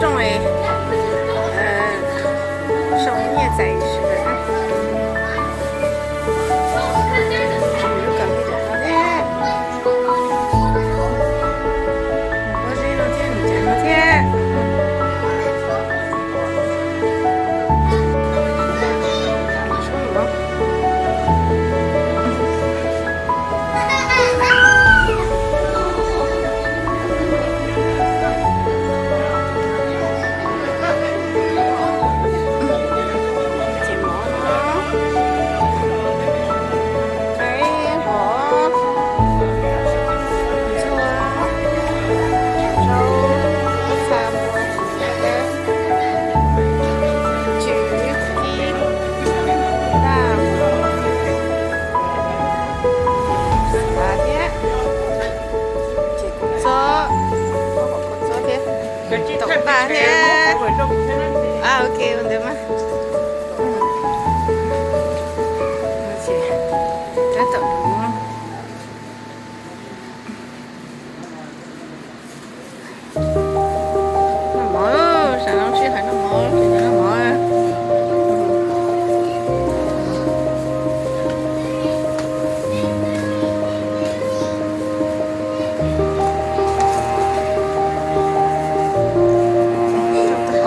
Rooj es sau nyiaj txais sawv daws na. Tsis muaj lub kawm li no thiab. Pob zeb no thiab, nws cov no thiab. Ces mov no, qaib, vov, ntxhua, zaub, txha, npua, tswm, kib, ntaj, xav thiab. Ces kua txob, kua txob thiab, tom paj thiab. Ok, ua ntawd mas. Tab tom noj mov, sawv daws sib hais noj mov, sib hais noj mov.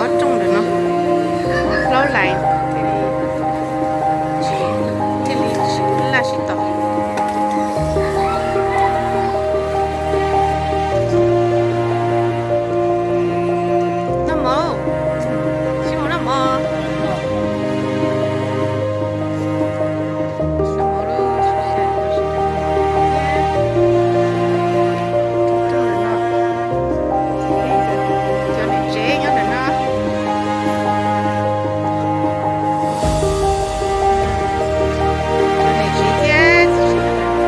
Ob rooj ntawm no plaub lais, thiaj li sib laj sib tom. Noj mov, sib mus noj mov. Cov niam tsev nyob ntawm no. Cov niam tsev thiab txiv tsev nyob ntawm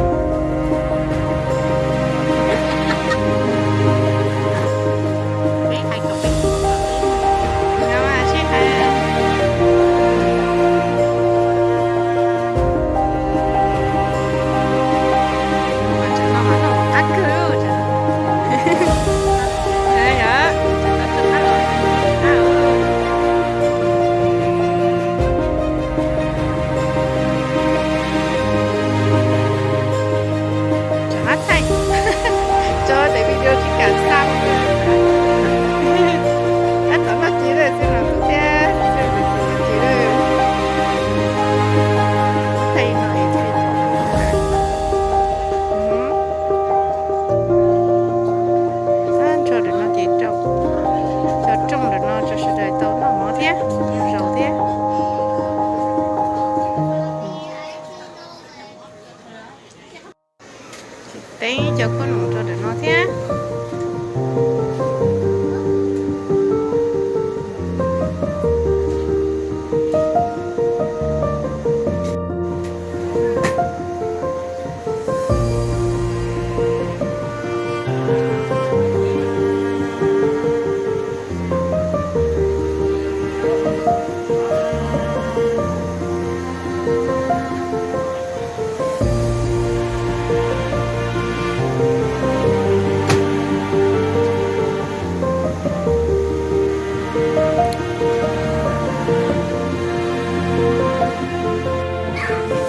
no. Peb hais kom peb, sib hais. Tsam no mas noj mov qab kawg. Yog, tsam no rov qab los, rov qab thaij tso daim video tsis kam xa. Tab tom noj ci lawm, txiv no kuv thiab, noj ci lawm. Thaij no es thiaj li tau. Ab, ntso ntawm no ces rau, cov rooj ntawm no rau sawv daws tau noj mov thiab, zaum thiab. Teeb cov khaub noom rau ntawm no thiab.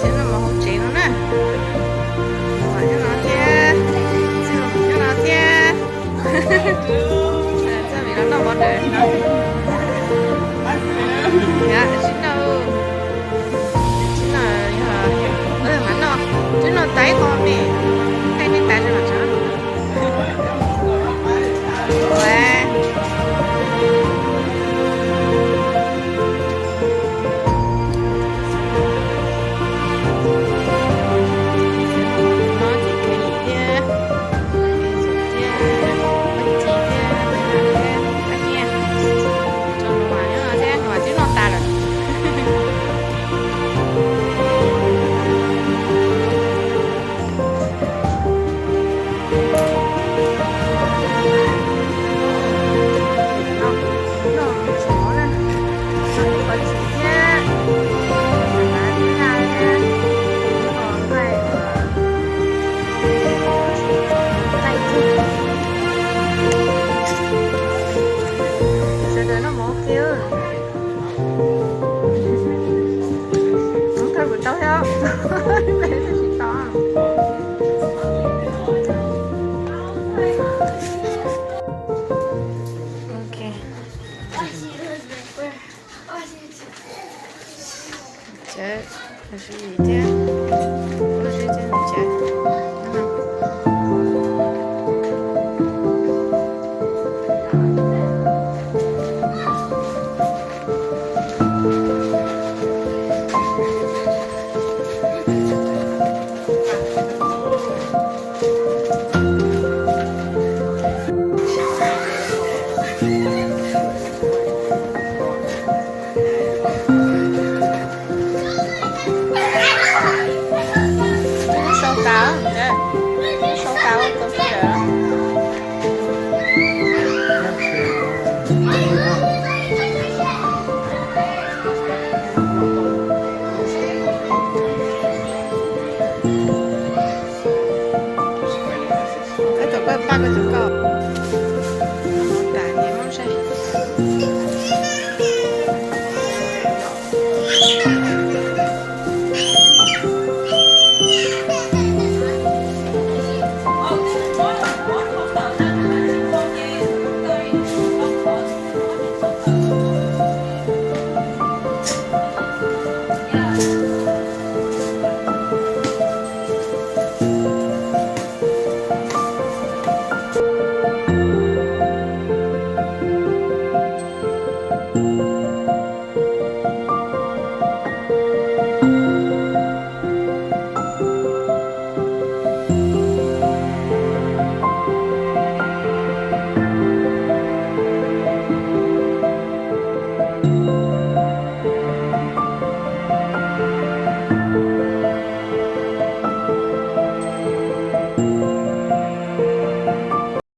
Txiv noj mov hauv tsev no na. Noj no thiab, noj no thiab. Txoj vim no noj mov ntawd no. Tsis noj, tsis noj, yog, mas noj, tsis noj tas ib qho me, thaij nej tas li mas tsav. Ok. Cawv, lub tswv yim thiab, lub tswv yim thiab cawv. Sau tas, sau tas ua kom sawv daws. Koj tuaj koj pab koj tus koj. Mus tas ces Hmoob saib.